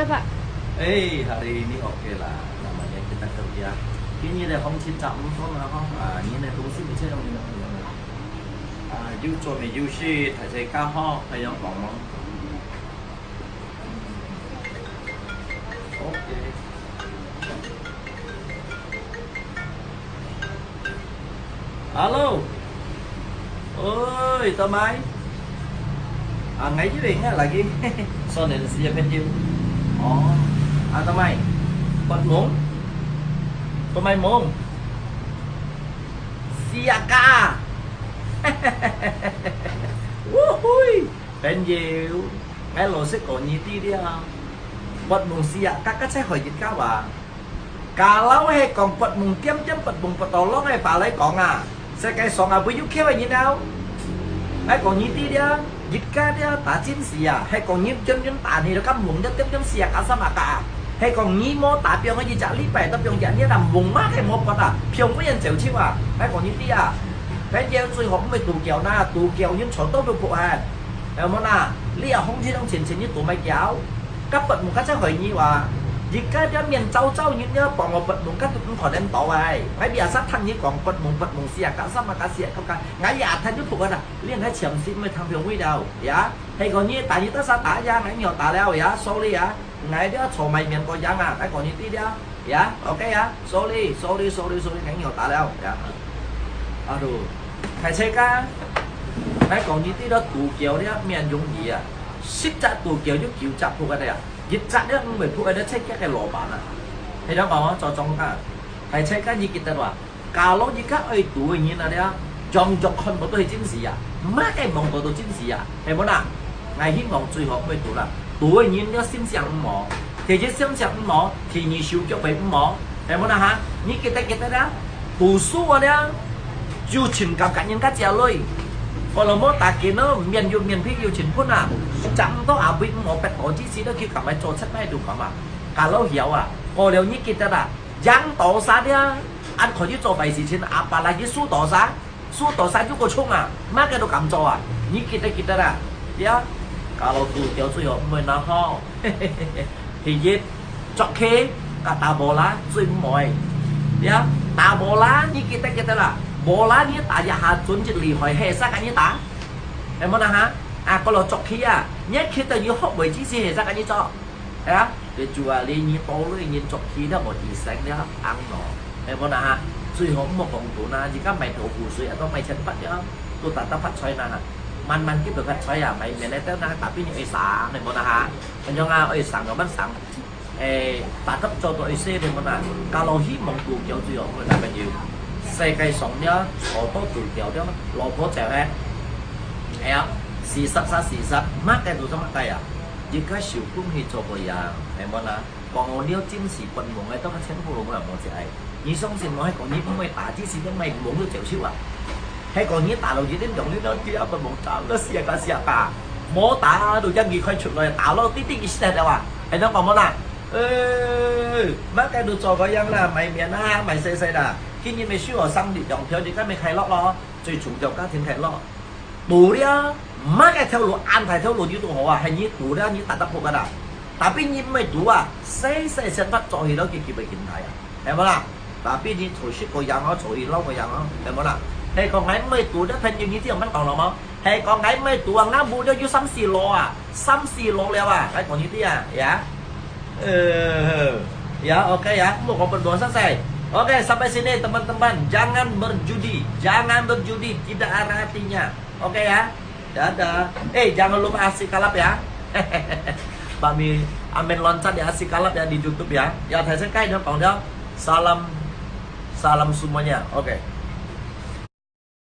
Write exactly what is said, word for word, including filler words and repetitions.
Pak. Eh, hari ini oke lah. Namanya kita kerja. Ini ada hong chin chap mung song lah, hong. Ah, ini ada tungsi bisa yang ini. Ah, you cuma you shi, tak saya kah hong, tak yang bang mong. Oke. Hello. Ôi, Tâm Mai. À, ngày dưới biển á, lagi. Sao nên siya bên you? Ồ. À, Tâm Mai. Bật mông. Tâm Mai mông. Siya ka. Wuhui. Bên you. Ngay lô sẽ có nhị tỷ đi à. Bật mông siya ka, ka sẽ hỏi dịch ka ba. Kalau he kong bật mông tiêm tiêm bật mông bật tàu lông he phá lai kong à. Sẽ cái song à bùi yuk kêu he nhìn nào. Ai kong nhị tỷ đi à. Dịch ka đi à, ta chính sĩ à. He kong nhị chân chân ta nhị đó cắm mông tiêm tiêm tiêm siya ka sa mà ka. He kong nhị mô ta piong cái gì chả lý bài ta piong chả nhị là mông mà he mô bật à. Piong cái yên chịu chịu à. Ai kong nhị tỷ à. Cái chịu最好毋係賭球呐，賭球人坐到都不安。有無呐？你也紅起東前前你賭買球。 Kah bật mông kah chắc hỏi nhi wa. Dịch ka dia miền châu châu nhi nhớ bỏ ngọc bật mông kah tụt khỏi đến tàu ai. Ngay bia sát thằng nhi còn bật mông bật mông siya ka sa mà ka siya ka ka. Ngay ya thằng nhi thuộc à. Liên hai chiếm sim mới thằng phiêu nguy đâu. Ya. Hay còn nhi ta nhi ta sa ta ya ngay nhiều ta leo ya. Sorry ya. Ngay dia chổ mày miền có yang à. Ngay còn nhi tí dia. Ya. Ok ya. Sorry, sorry, sorry, sorry. Ngay nhiều ta leo. Ya. Aduh. Khai xe ka. Ngay còn nhi tí đó tụ kiểu dia miền dũng gì à. Xích chặt tụ kiểu dũng kiểu chặt thuộc à đây à. 一隻了五位鋪个咧，切个个老闆啊，係了講做總監，係切个你記得哇？假如你个愛賭个人啊了，樣樣看不到係真實啊，麼个望到都真實啊，係無啦？𠊎希望最好毋好賭啦，賭个人了心想毋好，第一心想毋好，第二手腳會毋好，係無啦哈？你記得記得啦。 讀書个了，有情感甲人家姐妹，可能無打緊咯，免有免費有情分啊，食毋到阿妹毋好逼我支持了，去干嘛做出賣就干嘛，假老曉啊，過了你記得啊，贏多少了，恁可以做壞事情，阿爸來去輸多少，輸多少就過衝啊，麼个都敢做啊，你記得記得啊，呀，假老賭掉最後毋會拿好。 第一，捉棋甲打波啦最毋愛。呀，打波啦，你記得記得啦，波啦你打一下準就厲害，係使甲你打，係無啦哈？啊，過來捉棋啊，你記得有學會之前係使甲你捉，係啊？你主啊，你你多類人捉棋了無提醒了，硬咯，係無啦哈？最好毋好講賭啦，而家買豆腐水啊，都買千八了，都打得發財啦，慢慢佢就發財啊，買面來等啊，打邊你愛省，係無啦哈？ 恁樣啊，愛省就慢省，誒，打得做到一些个麼啊，假如希望賭球就有，我男朋友，世界上了，好多賭球了，老婆就係，哎呀，事實啥事實，麼个都做麼个啊，一个手工去做个呀，係無啦？講了真是本望个，到个全部都無人無只愛。 你相信無？係講你毋會打之前，你毋會摸到隻手啊！係講你打到一點鐘，你都知啊，不摸打到死啊，死啊！無打到一二塊出來，打到滴滴一聲了啊！係恁講無啦？呃，麼个都做个樣啦，買面啊，買細細啦，今日咪輸我三粒兩條，你今日快樂咯，最重要家庭快樂。 賭了，麼个條路，恁大條路你都好啊，係你賭了，你打得破个啦。Tapi你毋係賭啊，細細生活做起了，佢佢會緊大啊，係無啦？Tapi你做事个樣哦，做起老个樣哦，係無啦？係講𠊎毋係賭了，朋友你知毋知講了無？係講𠊎毋係賭啊，𠊎冇了有三四攞啊，三四攞了啊，𠊎講你知啊，呀。 Eh, ya, oke ya, mau kau berdoa selesai. Oke, sampai sini teman-teman. Jangan berjudi, jangan berjudi, tidak ada artinya. Oke ya, dadah. Eh, jangan lupa kasih kalap ya. Bami, amin loncat ya, kasih kalap ya di YouTube ya. Ya, saya kai dong, kong dong. Salam, salam semuanya. Oke.